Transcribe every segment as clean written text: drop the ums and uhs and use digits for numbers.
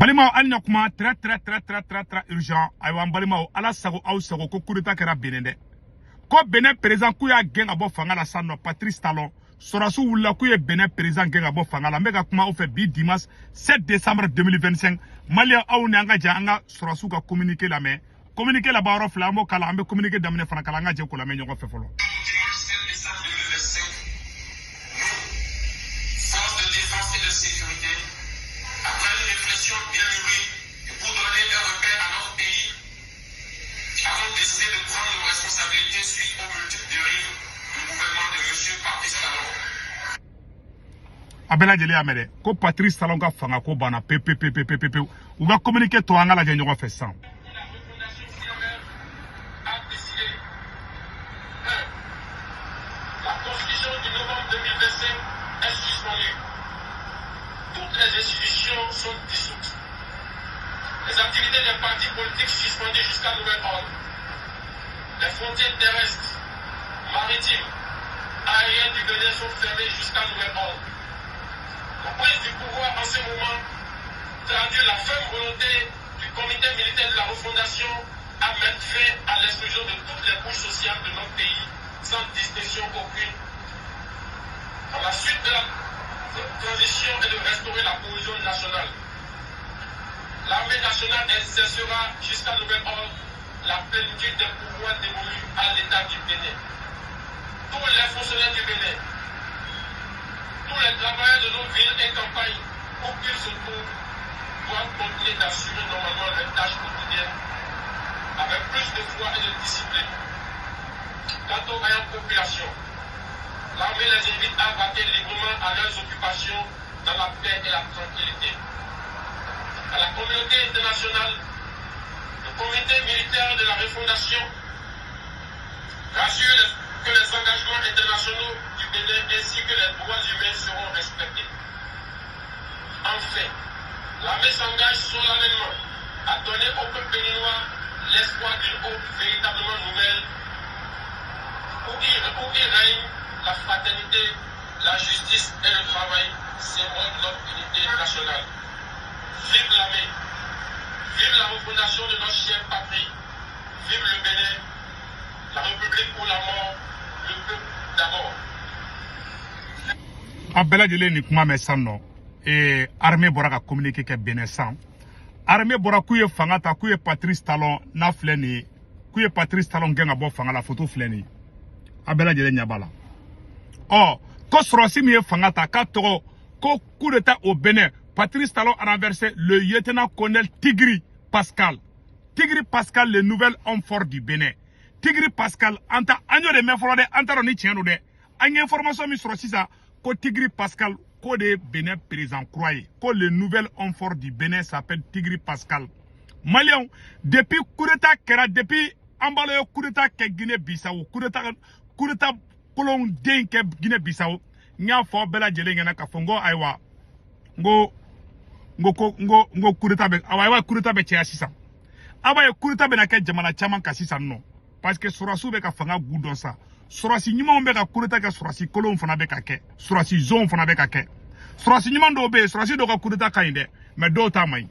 Balimaw, hali na kuma très très très très très très urgent. Ayiwa, n balimaw, Ala sago aw sago, ko coup d'état kɛra Benin dɛ. Ko Benin président, k'u y'a gɛn ka bɔ fanga la sisan nɔ. Patrice Talon, sɔrɔdasiw wulila k'u ye Benin président gɛn ka bɔ fanga la. N bɛ ka kuma aw fɛ bi, dimanche 7 décembre 2025. Maliyɛn, aw ni an ka jɛ an ka sɔrɔdasiw ka communiqué lamɛn. Communiqué laban yɔrɔ fila, an b'o kala, an bɛ communiqué daminɛ fana kala. An ka jɛ k'o lamɛn ɲɔgɔn fɛ fɔlɔ. Dimanche 7 décembre 2025, nous, forces de défense et de sécurité, après une réflexion bien mûrie et pour donner un repère à notre pays, avons décidé de prendre nos responsabilités suite aux multiples dérives du gouvernement de M. Patrice Talon. A bɛɛ lajɛlen y'a mɛn dɛ, ko Patrice Talon ka fanga ko banna pewu pewu pewu pewu pewu. U ka communiqué tɔ, an ka lajɛ ɲɔgɔn fɛ sisan. La refondation CMR a décidé: 1. La constitution de novembre 2025 est suspendue. Toutes les institutions sont dissoutes. Les activités des partis politiques suspendues jusqu'à nouvel ordre. Les frontières terrestres, maritimes, aériennes du Bénin sont fermées jusqu'à nouvel ordre. La prise du pouvoir en ce moment traduit la ferme volonté du comité militaire de la refondation à mettre fin à l'exclusion de toutes les couches sociales de notre pays, sans distinction aucune. À la suite de la transition et de restaurer la cohésion nationale. L'armée nationale exercera jusqu'à nouvel ordre la plénitude des pouvoirs dévolus à l'État du Bénin. Tous les fonctionnaires du Bénin, tous les travailleurs de nos villes et campagnes, où qu'ils se trouvent, doivent continuer d'assurer normalement leurs tâches quotidiennes avec plus de foi et de discipline. Quant aux vaillantes populations, l'armée les invite à vaquer librement à leurs occupations dans la paix et la tranquillité. À la communauté internationale, le comité militaire de la refondation rassure que les engagements internationaux du Bénin ainsi que les droits humains seront respectés. Enfin, l'armée s'engage solennellement à donner au peuple béninois l'espoir d'une aube véritablement nouvelle où il règne la fraternité, la justice et le travail, symbole de notre unité nationale. Vive l'armée, vive la refondation de notre chère patrie, vive le Bénin, la République ou la mort, le peuple d'abord. A bɛɛ lajɛlen nin kuma mɛn sisan nɔ. Armée bɔra ka communiqué kɛ Benin sisan. Armée bɔra k'u ye fanga ta, k'u ye Patrice Talon n'a filɛ nin ye, k'u ye Patrice Talon gɛn ka bɔ fanga la. Photo filɛ nin ye, a bɛɛ lajɛlen ɲɛ b'a la. Ɔ, ko sɔrɔsi min ye fanga ta, k'a tɔgɔ ko coup d'état au Bénin, Patrice Talon renversé, le lieutenant colonel Tigri Pascal. Tigri Pascal, le nouvel homme fort du Bénin. Tigri Pascal, an ta an y'o de mɛn fɔlɔ dɛ, an t'a dɔn ni tiɲɛ don dɛ. An ye information min sɔrɔ sisan, ko Tigri Pascal, ko de ye Bénin président kura ye, ko le nouvel homme fort du Bénin s'appelle Tigri Pascal. Maliyɛnw, depuis coup d'état kɛra, depuis an balo ye coup d'état kɛ Guinée Bissau, coup d'état kolon den kɛ Guinée Bissau, n y'a fɔ aw bɛɛ lajɛlen ɲɛna k'a fɔ n ko ayiwa, n ko ko n ko coup d'état bɛ, ayiwa, coup d'état bɛ caya sisan. A b'a ye coup d'état bɛna kɛ jamana caman kan sisan nɔ, parce que sɔrɔdasiw bɛ ka fanga gu dɔn sa. Sɔrɔdasi ɲumanw bɛ ka coup d'état kɛ, sɔrɔdasi kolonw fana bɛ ka kɛ, sɔrɔdasi zonw fana bɛ ka kɛ. Sɔrɔdasi ɲuman dɔw bɛ yen, sɔrɔdasi dɔw ka coup d'état ka ɲi dɛ, mais dɔw ta man ɲi.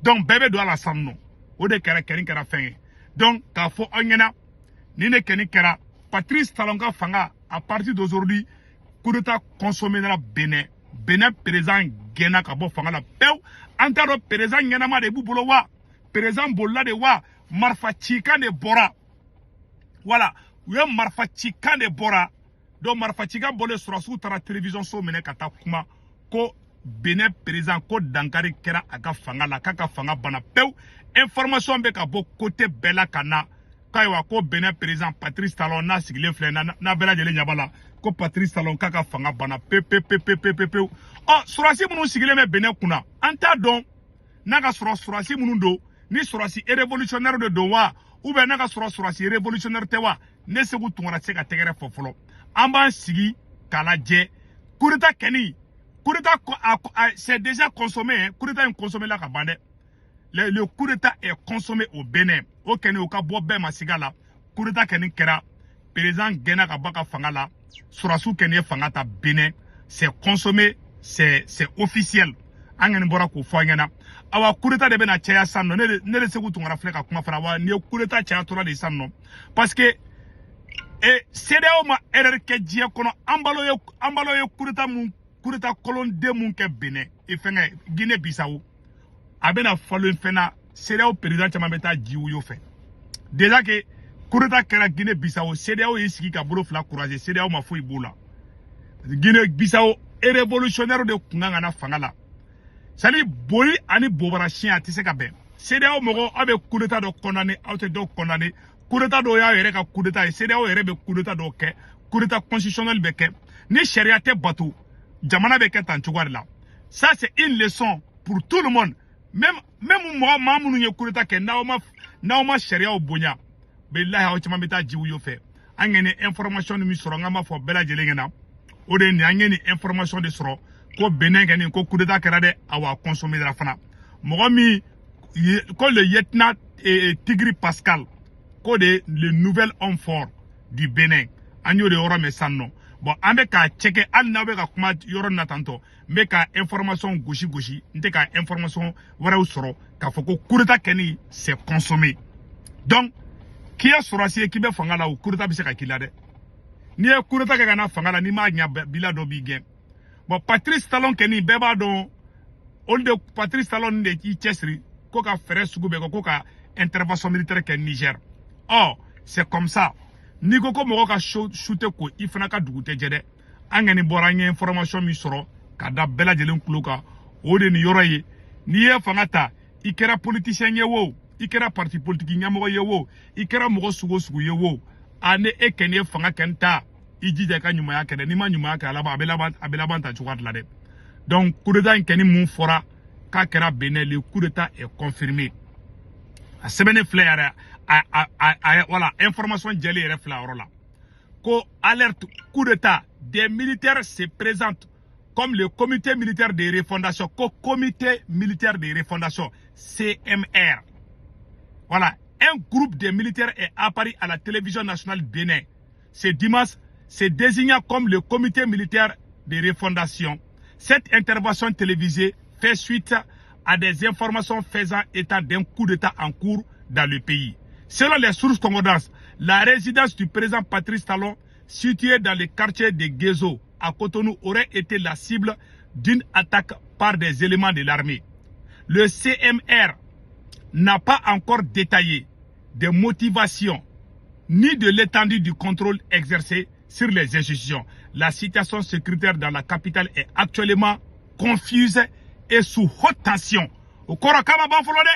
Donc bɛɛ bɛ don a la sisan nɔ. O de kɛra kɛni kɛra fɛn ye. Donc k'a fɔ aw ɲɛna, ni ne kɛni kɛra Patrice Talon ka fanga, à partir d'aujourd'hui, coup d'état consommé na Bénin. Bénin président gɛnna ka bɔ fanga la pewu. An t'a dɔn président ɲɛnama de b'u bolo wa, président bolila de wa, marifa cikan de bɔra. Wala u ye marifa cikan de bɔra. Donc marifa cikan bɔlen, sɔrɔdasiw taara télévision so minɛ ka taa kuma ko Benin président, ko dankari kɛra a ka fanga la, k'a ka fanga banna pewu. Information bɛ ka bɔ côté bɛɛ la ka na k'ayiwa, ko Benin président Patrice Talon n'a sigilen filɛ n'a bɛɛ lajɛlen ɲɛ b'a la, ko Patrice Talon k'a ka fanga banna pewu pewu pewu pewu pewu pewu. Ɔ, sɔrɔdasi minnu sigilen bɛ Benin kunna, an t'a dɔn n'a ka sɔrɔ sɔrɔdasi minnu don, ni sɔrɔdasi révolutionnaire de don wa, ou bien n'a ka sɔrɔ sɔrɔdasi révolutionnaire tɛ wa. Ne Segu Tunkara tɛ se ka tɛgɛrɛ fɔ fɔlɔ. An b'an sigi k'a lajɛ. Coup d'état kɛni, coup d'état, c'est déjà consommé hein. Coup d'état in consommé la ka ban dɛ. Le coup d'état est consommé au Bénin. O kɛni, o ka bɔ bɛɛ ma siga la. Coup d'état kɛni kɛra, président gɛnna ka bɔ a ka fanga la, sɔrɔdasiw kɛni ye fanga ta Bénin. C'est consommé, c'est officiel. An kɔni bɔra k'o fɔ an ɲɛna. Awa, coup d'état de bɛna caya sisan nɔ. Ne de Seku Tunkara filɛ ka kuma fana wa. Nin ye coup d'état cayatɔla de ye sisan nɔ, parce que CEDEAO ma erreur kɛ diɲɛ kɔnɔ. An balo ye coup d'état mun, coup d'état kolonden mun kɛ Benin e fɛngɛ Guinée Bissau, a bɛna falen fɛn na. CEDEAO président caman bɛ taa ji woyo fɛ. Déjà que coup d'état kɛra Guinée Bissau, CEDEAO y'i sigi ka bolo fila croiser, CEDEAO ma foyi b'o la. Guinée Bissau révolutionnaire de kun kan ka na fanga la. C'est à dire, boli ani bobara siɲɛ, a tɛ se ka bɛn. CEDEAO mɔgɔw, aw bɛ coup d'état dɔ condamné, aw tɛ dɔw condamné. Coup d'état dɔw y'a yɛrɛ ka coup d'état ye. CEDEAO yɛrɛ bɛ coup d'état dɔw kɛ, coup d'état constitutionnel bɛ kɛ ni sariya tɛ bato, jamana bɛ kɛ tan cogoya de la. Ça, c'est une leçon pour tout le monde, même mɔgɔ maa minnu ye coup d'état kɛ. N'aw ma sariyaw bonya, bilahi, aw caman bɛ taa jiw yo fɛ. An ye nin information min sɔrɔ, n k'an b'a fɔ bɛɛ lajɛlen ɲɛna, o de ye nin. An ye nin information de sɔrɔ ko Benin kɛ nin ko coup d'état kɛra dɛ. Awa, consommé la fana, mɔgɔ min ko le lieutenant Tigri Pascal, ko de le nouvel homme fort du Bénin, an y'o de yɔrɔ mɛn sisan nɔ. Bon, an bɛ k'a cɛkɛ hali n'aw bɛ ka kuma yɔrɔ min na tantɔ, n bɛ ka information gosi gosi, n tɛ ka information wɛrɛw sɔrɔ k'a fɔ ko coup d'état kɛni, c'est consommé. Donc k'i ye sɔrɔsi ye, k'i bɛ fanga la, o coup d'état bɛ se ka k'i la dɛ. N'i ye coup d'état kɛ ka na fanga la, n'i m'a ɲa bila, dɔ b'i gɛn. Bon, Patrice Talon kɛni, bɛɛ b'a dɔn, olu de Patrice Talon de y'i cɛsiri ko ka fɛɛrɛ sugu bɛɛ kɛ ko ka intervention militaire kɛ Niger. Ɔ, c'est comme ça. N'i ko ko mɔgɔ ka su tɛ ko, i fana ka dugu tɛ jɛ dɛ. An kɔni bɔra, an ye information min sɔrɔ ka da bɛɛ lajɛlen tulo kan, o de nin yɔrɔ ye. N'i ye fanga ta, i kɛra politicien ye o, i kɛra parti politique ɲɛmɔgɔ ye o, i kɛra mɔgɔ sugu o sugu ye o, a ni e kɔni ye fanga kɛ ta, i jija i ka ɲumanya kɛ dɛ. N'i ma ɲumanya kɛ, a laban a bɛ laban ta cogoya de la dɛ. Donc coup d'état in kɛni mun fɔra k'a kɛra Benin, le coup d'état est confirmé. A sɛbɛnnen filɛ yɛrɛ, a voilà, information jɛlen yɛrɛ filɛ a yɔrɔ la ko alerte coup d'état, des militaires se présentent comme le comité militaire de refondation, ko comité militaire de refondation, CMR. Voilà, un groupe de militaires est apparu à la télévision nationale Bénin ce dimanche, se désignant comme le comité militaire de refondation. Cette intervention télévisée fait suite à des informations faisant état d'un coup d'État en cours dans le pays. Selon les sources concordantes, la résidence du président Patrice Talon, située dans le quartier de Guézo, à Cotonou, aurait été la cible d'une attaque par des éléments de l'armée. Le CMR n'a pas encore détaillé des motivations ni de l'étendue du contrôle exercé sur les institutions. La situation sécuritaire dans la capitale est actuellement confuse et sous haute tension. O kɔrɔ k'a ma ban fɔlɔ dɛ.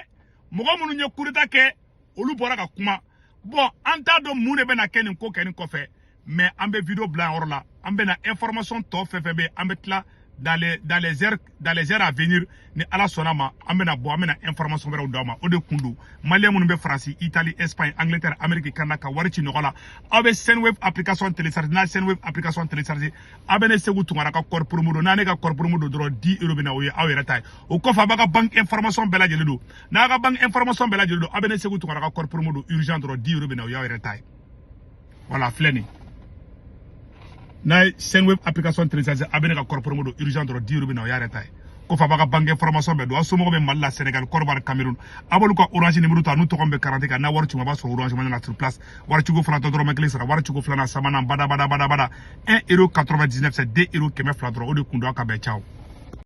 Mɔgɔ minnu ye coup d'état kɛ, olu bɔra ka kuma. Bon, an t'a dɔn mun de bɛna kɛ nin ko kɛ nin kɔfɛ, mais an bɛ vidéo bila yan yɔrɔ la. An bɛna information tɔ fɛn fɛn bɛ yen, an bɛ tila dans les heures à venir, ni Ala sɔnna ma, an bɛna bɔ, an bɛna information wɛrɛw d'aw ma. O de kun don, malien minnu bɛ Faransi, Italie, Espagne, Angleterre, Amérique, Canada, ka wari ci nɔgɔ la, aw bɛ Sendwave application télécharger. N'a Sendwave application télécharger, aw bɛ ne Segu Tunkara ka code promo don. N'a ne ka code promo don dɔrɔn, 10 euros bɛ na, o ye aw yɛrɛ ta ye. O kɔfɛ, a b'a ka banque information bɛɛ lajɛlen don. N'a ka banque information bɛɛ lajɛlen don, aw bɛ ne Segu Tunkara ka code promo don urgent dɔrɔn, 10 euros bɛ na, o y'aw yɛrɛ ta ye. Voilà, filɛ nin. N'a ye Sendwave application télécharger, a bɛ ne ka code promo don urgent dɔrɔn, 10 euros bɛ na, o y'a yɛrɛ ta ye. Kɔfɛ, a b'a ka banque information bɛɛ don. Aw somɔgɔw bɛ Mali la, Sénégal, Côte d'Ivoire, Cameroun, a b'olu ka Orange numéro ta n'u tɔgɔ bɛ carte kan. N'a wari ci, a b'a sɔrɔ Orange Money na sur place. Wari cogo fana tɛ dɔrɔmɛ kelen sara. Wari cogo filanan, sabanan, bada bada bada bada, 1 euro 99, c'est 2 euros 200 dɔrɔn. O de kun don. Aw ka bɛn, ciao.